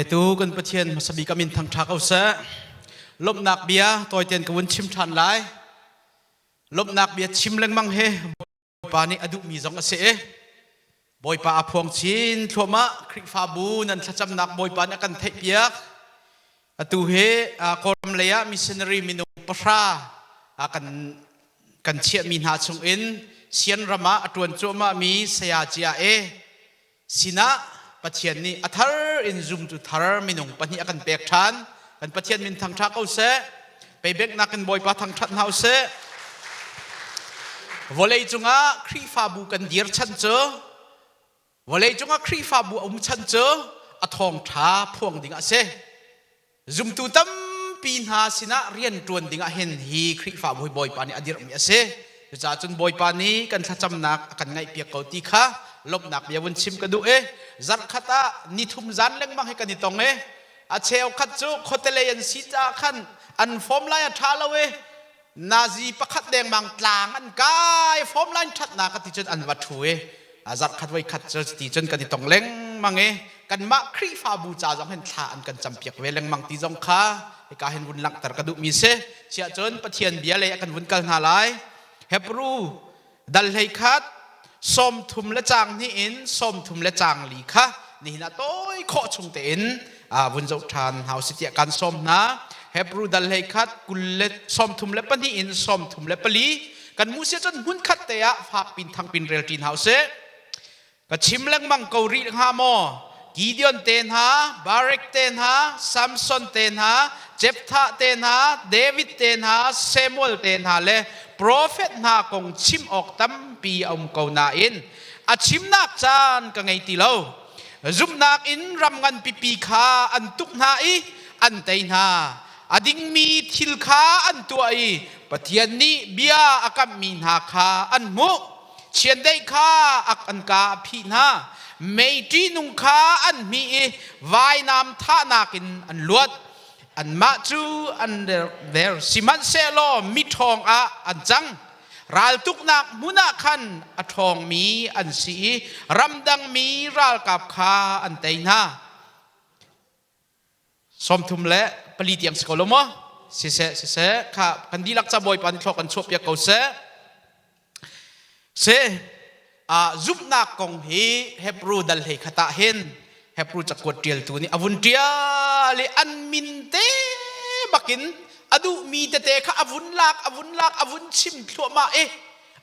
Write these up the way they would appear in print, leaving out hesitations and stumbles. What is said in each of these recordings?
Tu kan Pathian hmasa bik a min thangṭha ko seh. Lawmhnak bia tawitein ka vun chim ṭhan lai. Lawmhnak bia chim lengmang hi Bawipa nih a duhmi zong a si i Bawipa a phuang chin thluahmah. Khrihfabu nan thlacamnak Bawipa nih a kan theihpiak. Atu hi Kawlram lei ah missionary minung 100 kan chiahmi hna chungin Sian ram ah a ṭuan cuahmahmi Saya Cia E sinah Pathian nih a thar in zumtu thar minung pahnih a kan pek ṭhan. Kan Pathian min thangṭha ko seh. Peibeknak in Bawipa thangṭhat hna usih. Vawlei cungah Khrihfabu kan dir chan cu vawlei cungah Khrihfabu a um chan cu a thawngṭha phuang ding a si. Zumtu tampi hna sinah rian ṭuan dingah hin hi Khrihfabu hi Bawipa nih a dirhmi a si. Cucaah cun Bawipa nih kan thlacamnak a kan ngaihpiak ko ti kha lawmhnak bia vun chim ka duh i zarhkhat ah nithum zan lengmang hi kan i tong i a cheukhat cu khuatelei an si caah khan an form lai a ṭha lo i nazi pakhat dengmang tlang an kai form line ṭhatnak a ti cun an va ṭhu i a zarhkhat voi khat cu ti cun kan i tong lengmang i kanmah Khrihfabu ca zong hin thla an kan campiak ve lengmang ti zong kha hika hin vun langhter ka duhmi si siah cun Pathian bia lei ah kan vun kal hna lai. Hebrew dal 11 32 in 34 kha nihin ah tawi khawh chung tein vun zoh ṭhan hna usih tiah kan sawm hna. Hebrew dal 11 32 in 34 kan mu sia cun hmun khat te ah fak pin thang pin rel ṭi hna usih. Ka chim lengmang ko rih hnga maw? Gideon te hna, Barak te hna, Samson te hna, Jephthah te hna, David te hna, Samuel te hna le profet hna kong chim awk tampi a um ko nain a chimnak caan ka ngei ti lo. Zumhnak in ram ngan pipi kha an tuk hna i an tei hna. A dingmi thil kha an tuah i Pathian nih bia a kamhmi hna kha an hmuh. Chiandeih kha an ka a phih hna. Mei ṭihnung kha an hmih i vainam thahnak in an luat. Anmah cu an der, sihmanhsehlaw miṭhawng ah an cang. Raltuknak hmun ah khan a ṭhawngmi an si i ramdangmi ralkap kha an tei hna. 34 tiang si ko lo maw? Siseh, siseh, kha kan dihlak ca Bawipa nih thlawk kan chuahpiak ko seh. Si, zumhnak kong hi Hebrew dal hlei khat ah hin Hebrew cakuat ṭialtu nih a vun ṭial i an min te bakin a duhmi tete kha a vun lak, a vun lak, a vun chim thluahmah i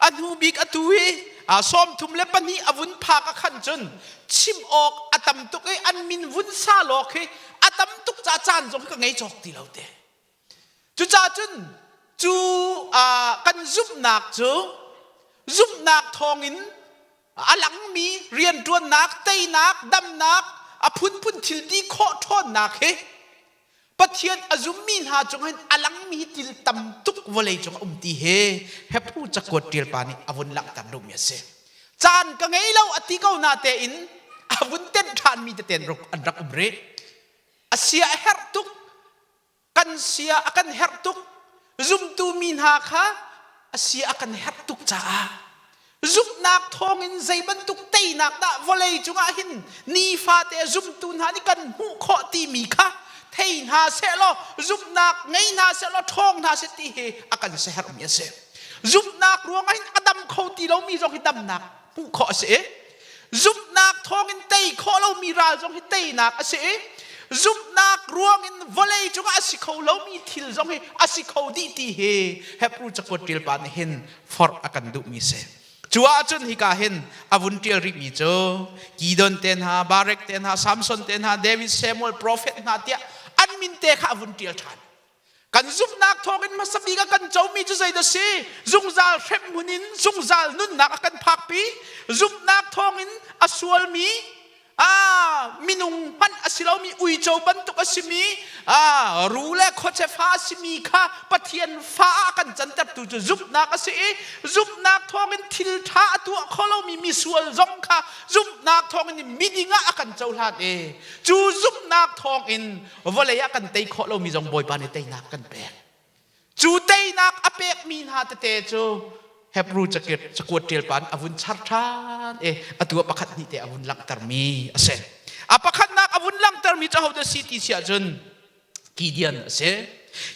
a hnu bik atu hi 32 a vun phak a khan cun chim awk a tam tuk i an min vun sa lawk hi a tam tuk ca caan zong ka ngei cawk ti lo te. Cucaah cun cu kan zumhnak cu zumhnak thawngin a langmi rianṭuannak, teinak, damnak, a phunphun thil ti khawh ṭhawnnak hi Pathian a zummi hna cung hin a langmi thil tam tuk vawlei cung a um ti hi Hebrew cakuat ṭial pa nih a vun langhter duhmi a si. Caan ka ngei lo a ti ko na tein a vun tenh ṭhanmi tete an rak um rih. A sia a herh tuk. Kan sia a kan herh tuk. Zumtu mi hna kha a sia a kan herh tuk caah zumhnak thawngin zei bantuk teinak dah vawlei cungah hin nifate zumtu hna nih kan hmuh khawh timi kha thei hna sehlaw, zumhnak ngei hna sehlaw, ṭhawng hna seh ti hi a kan siaherhmi a si. Zumhnak ruangah hin a dam kho ti lomi zong hi damnak hmuh khawh a si i zumhnak thawngin tei khawh lomi ral zong hi teinak a si i zumhnak ruangin vawlei cungah a si kho lomi thil zong hi a si kho dih ti hi Hebrew cakuat ṭial pa nih hin forh a kan duhmi si. Cu ahcun hika hin a vun ṭial rihmi cu Gideon te hna, Barak te hna, Samson te hna, David, Samuel, profet hna tiah an min te kha a vun ṭial ṭhan. Kan zumhnak thawngin hmasa bik a kan comi cu zeidah si? Zungzal hremhmun in zungzal nunnak a kan phakpi. Zumhnak thawngin a sualmi minung hmanh a si lomi uico bantuk a simi ru le khuache fa a simi kha Pathian fa ah a kan cantertu cu zumhnak a si i zumhnak thawngin thil ṭha a tuah kho lomi misual zong kha zumhnak thawngin miding ah a kan cohlan i cu zumhnak thawngin vawlei ah kan tei khawh lomi zong Bawipa nih teinak kan pek. Cu teinak a pekmi hna tete cu Hebrew cakuat ṭial pa nih a vun char ṭhan i atu ah pakhat hnih te a vun langhtermi a si. A pakhatnak a vun langhtermi cu ahodah si ti si ahcun Gideon a si.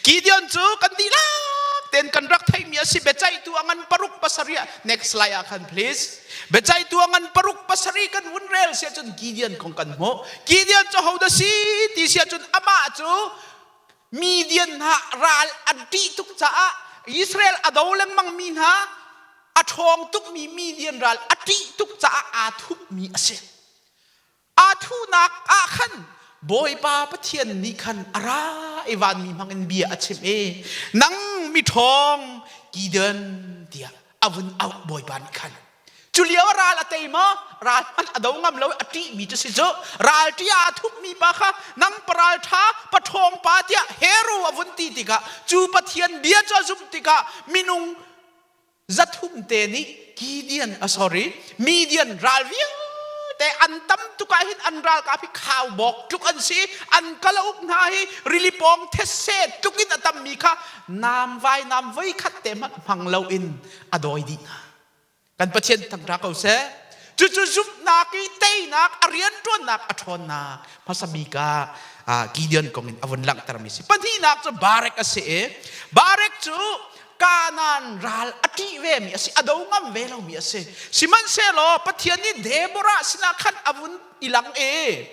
Gideon cu kan dihlak ten kan rak theihmi a si. Biaceihtu a ngan paruk pasarih next slide ah khan please. Biaceihtu a ngan paruk pasarih kan vun rel si ahcun Gideon kong kan hmuh. Gideon cu hodah si ti si ahcun amah cu Midian hna ral an ṭih tuk caah Israel a do lengmang mi hna a ṭhawng tukmi Midian ral a ṭih tuk caah aa thupmi a si. Aa thuhnak ah khan Bawipa Pathian nih khan a ra i vanmi hmangin bia a chimh i nang miṭhawng Gideon tiah a vun auh Bawipa nih khan. Cu lio ah ral a tei maw? Ral hmanh a do ngam lo i a ṭihmi cu si cu. Ral ṭih ah aa thupmi pa kha nang paral ṭha paṭhawng pa tiah hero a vun ti tikah cu Pathian bia cu a zumh tikah minung zathum te nih Gideon a sorry Midian ral vialte an tam tuk ah hin an ralkap hi khaubawk tluk an si an kalauk hna hi rili pawng thetse tluk in a tammi kha nam vai nam voi khat te hmanh hmang lo in a dawi dih hna. Kan Pathian thangṭha ko seh. Cucu zumhnak i teinak a rianṭuannak a ṭhawnnak hmasa bik ah Gideon kong in a vun langhtermi si. Pahnihnak cu Barek a si i Barek cu Kanaan ral a ṭih vemi a si, a do ngam ve lomi a si. Sihmanhsehlaw Pathian nih Deborah sinah khan a vun i lang i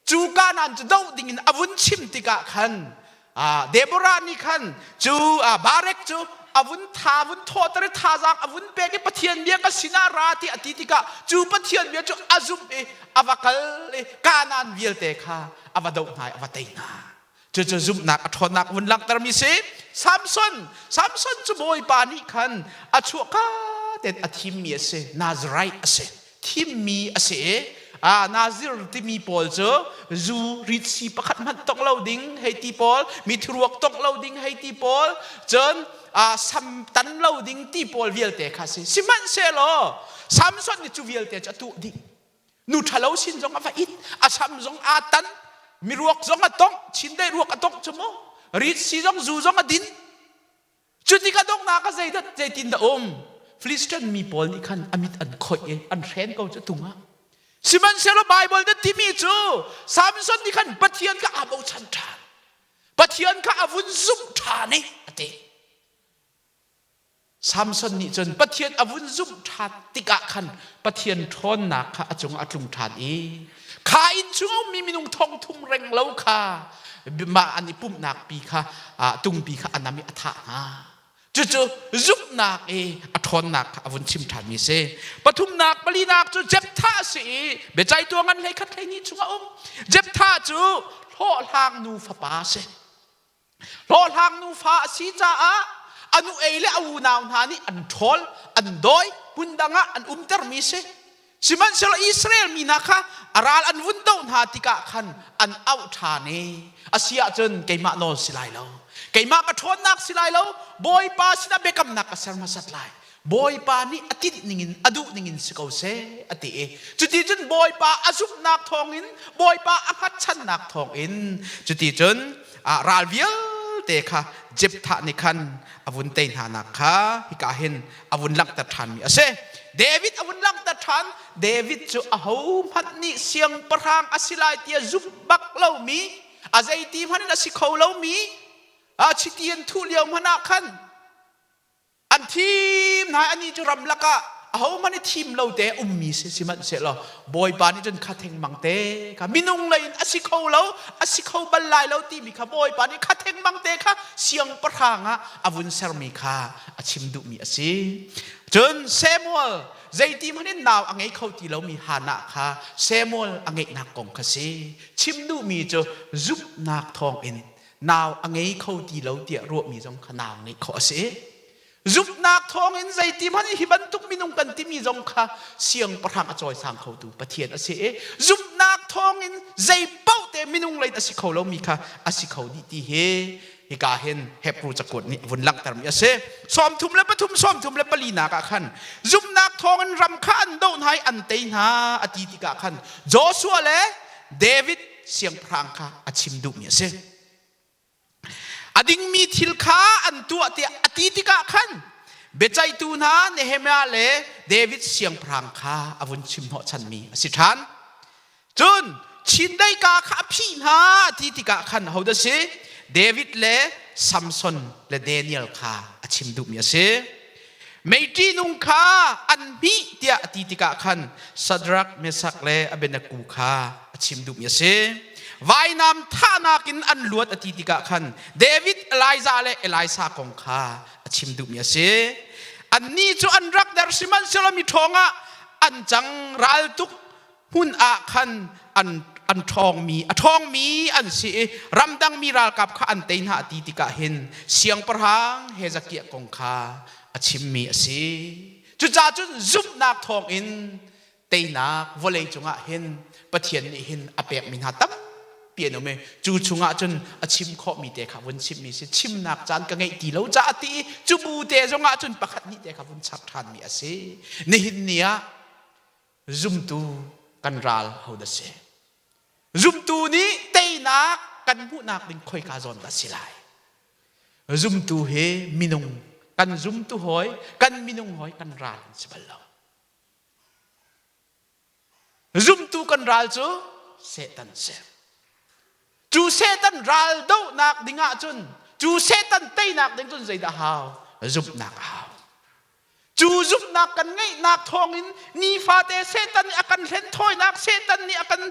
cu Kanaan cu doh dingin a vun chim tikah khan Deborah nih khan cu Barek cu a vun tha vun thawhter i thazaang a vun pek i Pathian bia ka sinah ra ti a ti tikah cu Pathian bia cu a zumh i a va kal i Kanaan vialte kha a va doh hna i a va tei hna. Cucu zumhnak a ṭhawnnak vun langhtermi si. Samson Samson cu Bawipa nih khan a chuahka tein a thimmi a si. Nazarite a si. Thimmi a si i Nazir timi pawl cu zu ritsi pakhat hmanh tongh lo ding hei ti pawl, mi thuruak tongh lo ding hei ti pawl, cun sam tan lo ding ti pawl vialte kha si. Sihmanhsehlaw Samson nih cu vialte cu a tuah dih. Nu ṭhalo sin zong a va it, a sam zong aa tan, miruak zong a tongh, chindeih ruak a tongh cu mu. Ritsi zong zu zong a din. Cu tikah donghnak ah zeidah zeitin dah um? Philistine mi pawl nih khan a mit an khoih i an hren ko cu tung ah. Sihmanhsehlaw Baibal nih timi cu Samson nih khan Pathian kha aa bochan ṭhan. Pathian kha a vun zumh ṭhan i a ti. Samson nih cun Pathian a vun zumh ṭhan tikah khan Pathian ṭhawnnak kha a cungah a tlung ṭhan i kha inn chung a ummi minung thong thum reng lo kha mah an i pumhnak pi kha tungpi kha a nam i a thah hna. Cucu zumhnak i a ṭhawnnak kha a vun chim ṭhanmi a si. Pathumnak palinak cu Jephthah a si i biaceihtu a ngan 13 12 chungah a um. Jephthah cu hlawhhlang nu fapa a si. Hlawhhlang nufa a si caah a nu ei le a unau hna nih an ṭhawl, an dawi, hmun dang ah an umtermi si. Sihmanhsehlaw Israel mi hna kha a ral an vun doh hna tikah khan an auh ṭhan i a si ahcun keimah nawl si lai lo, keimah ka ṭhawnnak si lai lo, Bawipa sinah biakamnak ka ser hmasat lai. Bawipa nih a tinh ningin a duh ningin si ko seh a ti i cuti cun Bawipa a zumhnak thawngin Bawipa a hngatchannak thawngin cuti cun ral vialte kha Jephthah nih khan a vun tei hna nak kha hika hin a vun langhter ṭhanmi a si. David a vun langhter ṭhan. David cu ahohmanh nih siangpahrang a si lai tiah zumh bak lomi a zeiti hmanh in a si kho lomi a chiti an thuh lio hmanh ah khan An thim hna i anih cu ramlak ah ahohmanh i thim lo te ummi si sihmanhsehlaw Bawipa nih cun kha thengmang te kha minung lei in a si kho lo a si kho bal lai lo timi kha Bawipa nih kha thengmang te kha siangpahrang ah a vun sermi kha a chim duhmi a si. Cun Samuel zeiti hmanh in nau a ngei kho ti lomi Hannah kha Samuel a ngeihnak kong kha si. Chim duhmi cu zumhnak thawngin nau a ngei kho ti lo tiah ruahmi zong kha nau ngeih khawh a si. Zumhnak thawngin zeiti hmanh hi bantuk minung kan timi zong kha siangpahrang a cawisang khotu Pathian a si i zumhnak thawngin zei paoh te minung lei a si kho lomi kha a si kho dih ti hi hika hin Hebrew cakuat nih a vun langhtermi a si. 33 34 nak ah khan zumhnak thawngin ram kha an doh hna i an tei hna a ti tikah khan Joshua le David siangpahrang kha a chim duhmi a si. A dingmi thil kha an tuah tiah a ti tikah khan biaceihtu hna Nehemiah le David siangpahrang kha a vun chim hnawhchanmi a si ṭhan. Cun. Chindeih ka kha a phih hna ti tikah khan hodah si? David le Samson le Daniel kha a chim duhmi a si. Meiti nung kha an hmih tiah a ti tikah khan Shadrach, Meshach le Abednego kha a chim duhmi a si. Vainam thahnak in an luat a ti tikah khan David, Elijah le Elisha kong kha a chim duhmi a si. Annih cu an rak der sihmanhsehlaw mi ṭhawng ah an cang raltuk hmun ah khan an an ṭhawngmi a ṭhawngmi an si i ramdangmi ralkap kha an tei hna a ti tikah hin siangpahrang Hezekiah kong kha a chimmi a si. Cucaah cun zumhnak thawngin teinak vawlei cungah hin Pathian nih hin a pekmi hna tampi an um i cu chungah cun a chim khawhmi te kha vun chimmi si chimnak caan ka ngeih ti lo caah ti i cu bu te zongah cun pakhat hnih te kha vun chap ṭhanmi a si. Nihin ni ah zumtu kan ral hodah si? Zumtu nih teinak kan hmuhnak ding khoika zawn dah si lai? Zumtu hi minung kan zumtu hawi kan minung hawi kan ral an si bal lo. Zumtu kan ral cu Satan si. Cu Satan ral dohnak ding ahcun cu Satan teinak ding cun zeidah hau? Zumhnak a hau. Cu zumhnak kan ngeihnak thawngin nifate Satan nih a kan hlenthawinak, Satan nih a kan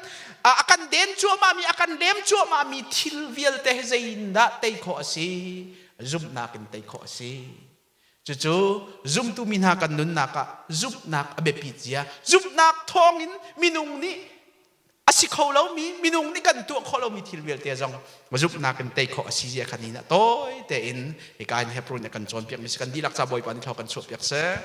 a kan den cuahmahmi, a kan lem cuahmahmi thil vialte hi zeiindah tei khawh a si? Zumhnak in tei khawh a si. Cucu zumtu mi hna kan nunnak ah zumhnak a biapit zia, zumhnak thawngin minung nih a si kho lomi minung nih kan tuah khawh lomi thil vialte zong zumhnak in tei khawh a si zia kha ni na tawi tein hika in Hebrew nih kan cawnpiak mi si kan dihlak ca Bawipa nih thlaw kan chuahpiak seh.